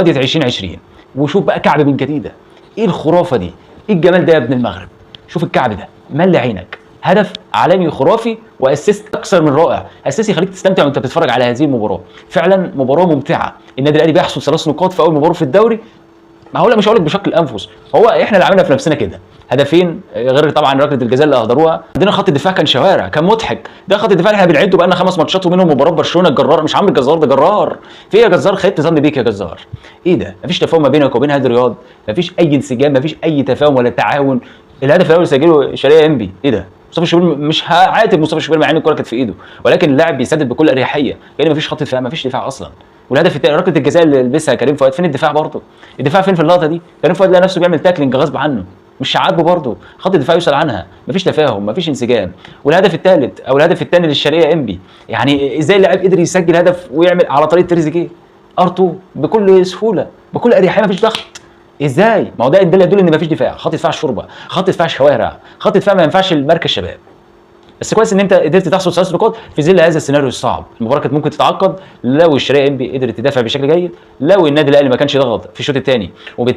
قضية 2020. وشوف بقى كعب بن جديدة، ايه الخرافة دي؟ ايه الجمال ده يا ابن المغرب؟ شوف الكعب ده ملي عينك، هدف عالمي خرافي و assist اكثر من رائع، assist يخليك تستمتع وانت بتتفرج على هذه المباراة. فعلا مباراة ممتعة، النادي الاهلي بيحصد 3 نقاط في اول مباراة في الدوري. ما هو لا، مش هقول لك بشكل الانفس، هو احنا اللي عملنا في نفسنا كده. هدفين غير طبعا ركلة الجزاء اللي اهدروها. عندنا خط الدفاع كان شوارع، كان مضحك. ده خط الدفاع اللي احنا بنعده بقى لنا 5 ماتشات، ومنهم مباراة برشلونة. الجرار مش عامل الجزار ده جرار في ايه يا جزار؟ خيبت ظني بيك يا جزار. ايه ده؟ مفيش تفاهم ما بينك وبين هادي رياض، مفيش اي انسجام، مفيش اي تفاهم ولا تعاون. الهدف الاول سجله شرقية انبي، ايه ده؟ مصطفى شوبير، مش هعاتب مصطفى شوبير مع ان الكورة كانت في ايده، ولكن اللاعب بيسدد بكل اريحية، كان مفيش خط دفاع، مفيش دفاع اصلا. والهدف الثاني ركلة الجزاء اللي لبسها كريم فؤاد، فين الدفاع برضه؟ الدفاع فين في اللقطة دي؟ كريم فؤاد لقى نفسه بيعمل tackling غصب عنه، مش عاجبه برضه، خط الدفاع يسأل عنها، مفيش تفاهم، مفيش انسجام. والهدف الثالث او الهدف الثاني للشرقيه انبي، يعني ازاي اللاعب قدر يسجل هدف ويعمل على طريقه تريزيجيه R2 بكل سهولة بكل اريحية، مفيش ضغط؟ ازاي؟ ما هو ده يدل ان مفيش دفاع، خط دفاع شوربة، خط دفاع شوارع، خط دفاع ما ينفعش المركز شباب. بس كويس ان انت قدرت تحصل 3 نقاط في ظل هذا السيناريو الصعب. المباراة كانت ممكن تتعقد لو الشرقية انبي قدرت تدافع بشكل جيد، لو النادي الاهلي ما كانش ضغط في الشوط الثاني، وبالتالي